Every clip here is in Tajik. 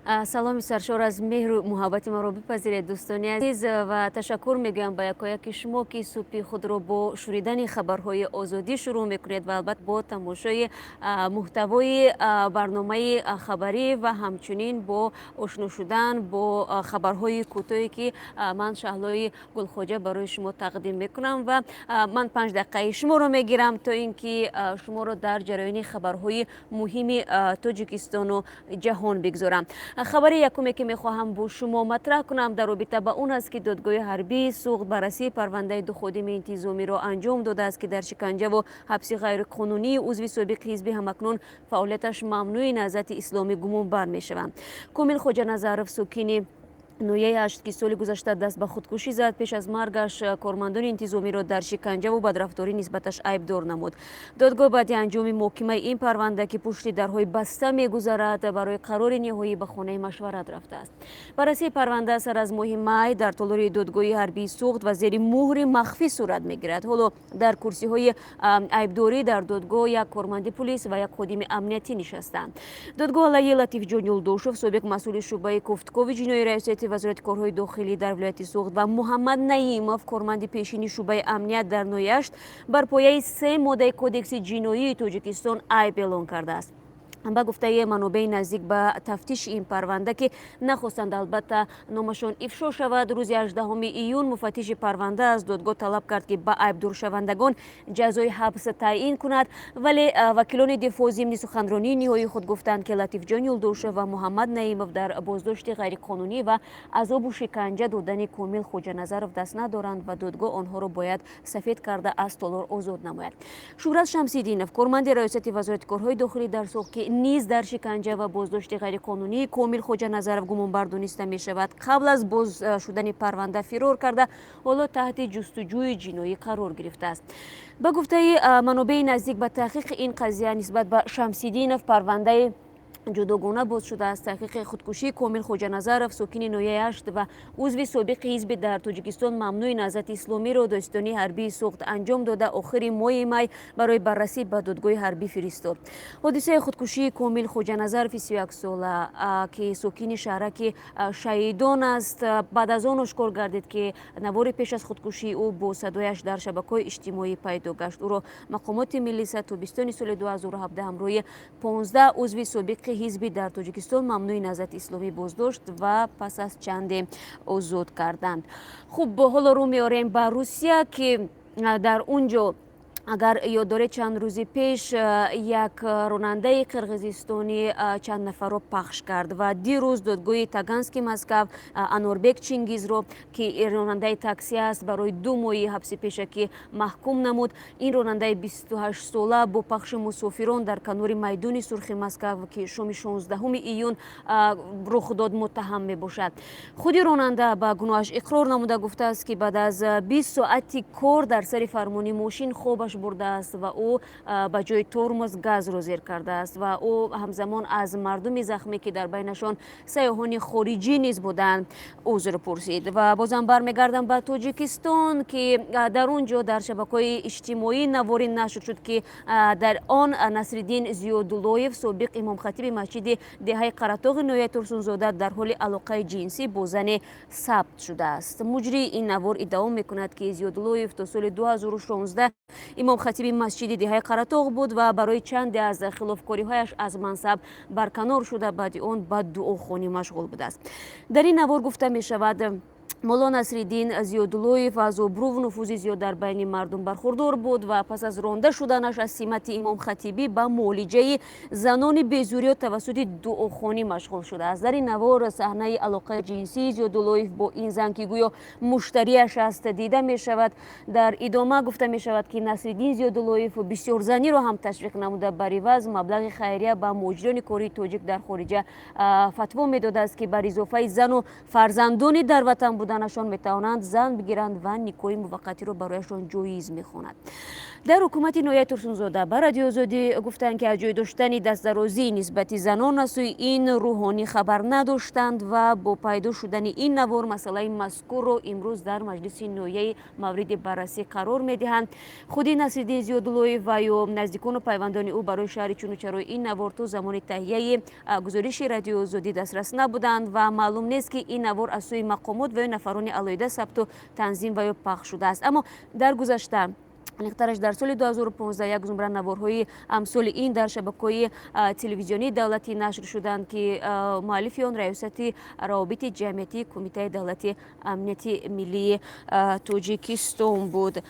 Саломи саршор аз меҳру муҳаббати маро бипазиред, дӯстони азиз, ва ташаккур мегӯям ба якояки шумо, ки субҳи худро бо шунидани хабарҳои Озодӣ шурӯъ мекунед ва албатта бо тамошои муҳтавои барномаи хабарӣ ва ҳамчунин бо ошно шудан бо хабарҳои кӯтоҳе, ки ман, Шаҳлои Гулхоҷа, барои шумо тақдим мекунам. Ва ман 5 дақиқаи шуморо мегирам, то ин ки шуморо дар ҷараёни хабарҳои муҳими Тоҷикистону ҷаҳон бигзорам. Хабари якуме, ки мехоҳам бо шумо матраҳ кунам, дар робита ба он аст, ки додгоҳи ҳарбии Суғд баррасии парвандаи ду ходими интизомиро анҷом додааст, ки дар шиканҷаву ҳабси ғайриқонунии узви собиқи ҳизби ҳамакнун фаъолияташ мамнӯи Наҳзати Исломӣ гумонбар мешаванд. Комил Хоҷаназаров, сокини ноҳияи Ҳашт, ки соли гузашта даст ба худкушӣ зад, пеш аз маргаш кормандони интизомиро дар шиканҷаву бадрафторӣ нисбаташ айбдор намуд. Додгоҳ баъди анҷоми муҳокимаи ин парванда, ки пушти дарҳои баста мегузарад, барои қарори ниҳоӣ ба хонаи машварат рафтааст. Баррасии парванда сар аз моҳи май дар толори додгоҳи ҳарбии Суғд ва зери муҳри махфӣ сурат мегирад. Ҳоло дар курсиҳои айбдорӣ дар додгоҳ як корманди пулис ва як ходими амниятӣ нишастанд. Додгоҳ алайҳи Латифҷон Юлдошев, собиқ масъули шӯъбаи кофтукови ҷиноии раёсати вазорати корҳои дохилӣ дар вилояти Суғд, ва Муҳаммад Наимов, корманди пешини шӯъбаи амният дар ноҳияи Ҳашт, бар пояи се моддаи Кодекси ҷиноии Тоҷикистон айб эълон кардааст. Ба гуфтаи манобеи наздик ба тафтиши ин парванда, ки нахостанд, албатта, номашон ифшо шавад, рӯзи 18 июн муфаттиши парванда аз додгоҳ талаб кард, ки ба айбдоршавандагон ҷазои ҳабс таъин кунад. Вале вакилони дифоъ зимни суханронии ниҳоии худ гуфтанд, ки Латифҷон Юлдошев ва Муҳаммад Наимов дар боздошти ғайриқонунӣ ва азобу шиканҷа додани Комил Хоҷаназаров даст надоранд ва додгоҳ онҳоро бояд сафед карда, аз толор озод намояд. Шӯҳрат Шамсиддинов, корманди раёсати вазорати корҳои дохилӣ дар Суғд, ки низ дар шиканҷа ва боздошти ғайриқонунии Комил Хоҷаназаров гумонбар дониста мешавад, қабл аз боз шудани парванда фирор карда, ҳоло таҳти ҷустуҷӯи ҷиноӣ қарор гирифтааст. Ба гуфтаи манобеи наздик ба таҳқиқи ин қазия, нисбат ба Шамсиддинов парвандаи ҷудогона боз шудааст. Таҳқиқи худкушии Комил Хоҷаназаров, сокини ноҳияи Ҳашт ва узви собиқи ҳизби дар Тоҷикистон мамнӯи Наҳзати Исломиро додситонии ҳарбии Суғд анҷом дода, охири моҳи май барои баррасӣ ба додгоҳи ҳарбӣ фиристод. Ҳодисаи худкушии Комил Хоҷаназарови 31-сола, ки сокини шаҳраки Шаҳидон аст, баъд аз он ошкор гардид, ки навори пеш аз худкушии ӯ бо садояш дар шабакаҳои иҷтимоӣ пайдо гашт. Ӯро мақомоти милиса тобистони соли 2017 ҳамроҳи 15 узви собиқи ҳизби дар Тоҷикистон мамнӯи Наҳзати Исломӣ боздошт ва пас аз чанде озод карданд. Хуб, ҳоло рӯ меорем ба Русия, ки дар он ҷо, агар ёд доред, чанд рӯзи пеш як ронандаи қирғизистонӣ чанд нафарро пахш кард ва дирӯз додгоҳи Тагански Москав Анорбек Чингизро, ки ронандаи такси аст, барои 2 моҳи ҳабси пешакӣ маҳкум намуд. Ин ронандаи 28-сола бо пахши мусофирон дар канори майдони Сурхи Москав, ки шоми 16 июн рух дод, муттаҳам мебошад. Худи ронанда ба гуноҳаш иқрор намуда, гуфтааст, ки баъд аз 20 соати кор дар сари фармони мошин хобаш бурдааст ва ӯ ба ҷои тормоз газро зер кардааст. Ва ӯ ҳамзамон аз мардуми захмӣ, ки дар байнашон сайёҳони хориҷӣ низ буданд, узр пурсид. Ва бозам бармегардам ба Тоҷикистон, ки дар он ҷо дар шабакаҳои иҷтимоӣ навори нашр шуд, ки дар он Насриддин Зиёдуллоев, собиқ имомхатиби масҷиди деҳаи Қаратоғи ноҳияи Турсунзода, дар ҳоли алоқаи ҷинсӣ бо зане сабт шудааст. Муҷрии ин навор иддао мекунад, ки Зиёдуллоев то соли 2016 имомхатиби масҷиди деҳаи Қаратоғ буд ва барои чанде аз хилофкориҳояш аз мансаб барканор шуда, баъди он ба дуохонӣ машғул будааст. Дар ин навор гуфта мешавад, Мулло Насриддин Зиёдуллоев аз обрӯву нуфузи зиёд дар байни мардум бархурдор буд ва пас аз ронда шуданаш аз симати имомхатибӣ ба муолиҷаи занони безурёт тавассути дуохонӣ машғул шудааст. Дар ин навор саҳнаи алоқаи ҷинсии Зиёдуллоев бо ин зан, ки гӯё муштарияш аст, дида мешавад. Дар идома гуфта мешавад, ки Насриддин Зиёдуллоев бисёрзаниро ҳам ташвиқ намуда, бар иваз маблағи хайрия ба муҳоҷирони кории тоҷик дар хориҷа фатво медодааст, ки бар изофаи зану фарзандони дар ватан буданашон. буданашон метавонанд зан бигиранд ва никоҳи муваққатиро барояшон ҷоиз мехонад. Дар ҳукумати ноҳияи Турсунзода ба Радиои Озодӣ гуфтанд, ки аз ҷой доштани дастдарозӣ нисбати занон аз сӯи ин рӯҳонӣ хабар надоштанд ва бо пайдо шудани ин навор масъалаи мазкурро имрӯз дар маҷлиси ноҳияи мавриди баррасӣ қарор медиҳанд. Худи Насриддин Зиёдуллоев ва ё наздикону пайвандони ӯ барои шарҳи чуну чарои ин навор то замони таҳияи гузориши Радиои Озодӣ дастрас набуданд ва маълум нест, ки ин навор аз сӯи мақомот ва ё нафарони алоҳида сабту танзим ва ё пахш шудааст. Аммо дар гузашта, аниқтараш дар соли 2015, як зумра наворҳои амсоли ин дар шабакаҳои телевизионии давлатӣ нашр шуданд, ки муаллифи он Раёсати равобити ҷамъиятии Кумитаи давлати амнияти миллии Тоҷикистон буд.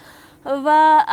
Ва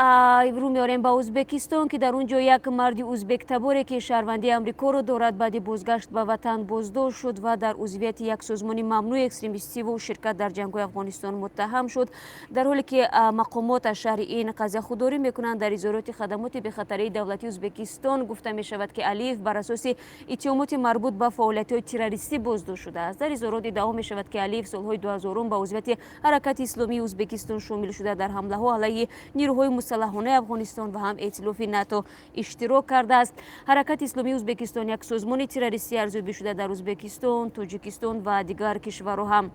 рӯ меорем ба Ӯзбекистон, ки дар он ҷо як марди ӯзбектаборе, ки шаҳрвандии Амрикоро дорад, баъди бозгашт ба ватан боздошт шуд ва дар узвияти як созмони мамнӯи экстремистиву ширкат дар ҷангҳои Афғонистон муттаҳам шуд. Дар ҳоле ки мақомот аз шарҳи ин қазия худдорӣ мекунанд, дар изҳороти хадамоти бехатарии давлатии Ӯзбекистон гуфта мешавад, ки Алиев бар асоси иттиҳомоти марбут ба фаъолиятҳои террористӣ боздошт шудааст. Дар изҳорот иддао мешавад, ки Алиев солҳои 2000 ба узвияти Ҳаракати Исломии Ӯзбекистон шомил шуда, дар ҳамлаҳо алайҳи нирӯҳои мусаллаҳонаи Афғонистон ва ҳам эътилофи НАТО иштирок кардааст. Ҳаракати Исломии Ӯзбекистон як созмони террористӣ арзёбӣ шуда, дар Ӯзбекистон, Тоҷикистон ва дигар кишварҳо ҳам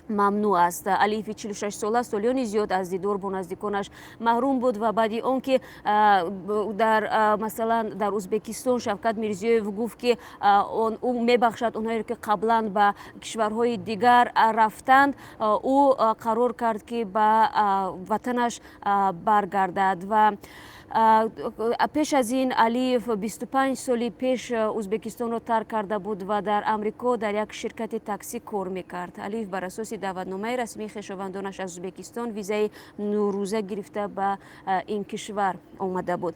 мамнӯъ аст. Алиеви 46 сола солиёни зиёд аз дидор бо наздиконаш маҳрум буд ва баъди он ки дар, масалан, дар Ӯзбекистон Шавкат Мирзиёев гуфт, ки ӯ мебахшад онҳоеро, ки қаблан ба кишварҳои дигар рафтанд, ӯ қарор кард, ки ба ватанаш баргардад. Ва пеш аз ин Алиев 25 соли пеш Ӯзбекистонро тарк карда буд ва дар Амрико дар як ширкати таксӣ кор мекард. Алиев бар асоси даъватномаи расмии хешовандонаш аз Ӯзбекистон визаи 9 рӯза гирифта ба ин кишвар омада буд.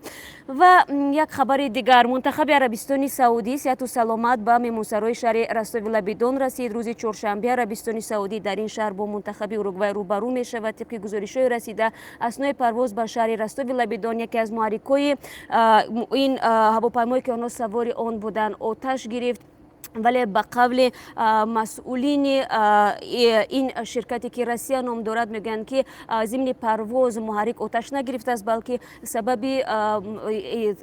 Ва як хабари дигар: мунтахаби Арабистони Саудӣ сиҳату саломат ба меҳмонсарои шаҳри Ростови лаби Дон расид. Рӯзи чоршанбе Арабистони Саудӣ дар ин шаҳр бо мунтахаби Уругвай рӯбарӯ мешавад. Тибқи гузоришҳои расида, аснои парвоз ба шаҳри Ростови лаби Дон яке аз муҳаррикҳои ин ҳавопаймое, ки онҳо савори он буданд, оташ гирифт. Вале ба қавли масъулини ин ширкате, ки Россия ном дорад, мегӯянд, ки зимни парвоз муҳаррик оташ нагирифтааст, балки сабаби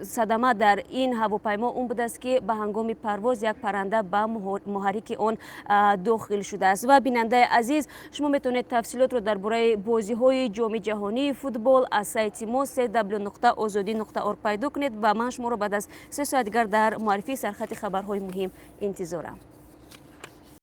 садама дар ин ҳавопаймо он будааст, ки ба ҳангоми парвоз як парранда ба муҳаррики он дохил шудааст. Ва, бинандаи азиз, шумо метавонед тафсилотро дар бораи бозиҳои Ҷоми ҷаҳонии футбол аз сайти мо cw.ozodi.org пайдо кунед ва ман шуморо баъд аз 3 соат дигар дар муаррифии сархати хабарҳои муҳим интизорам.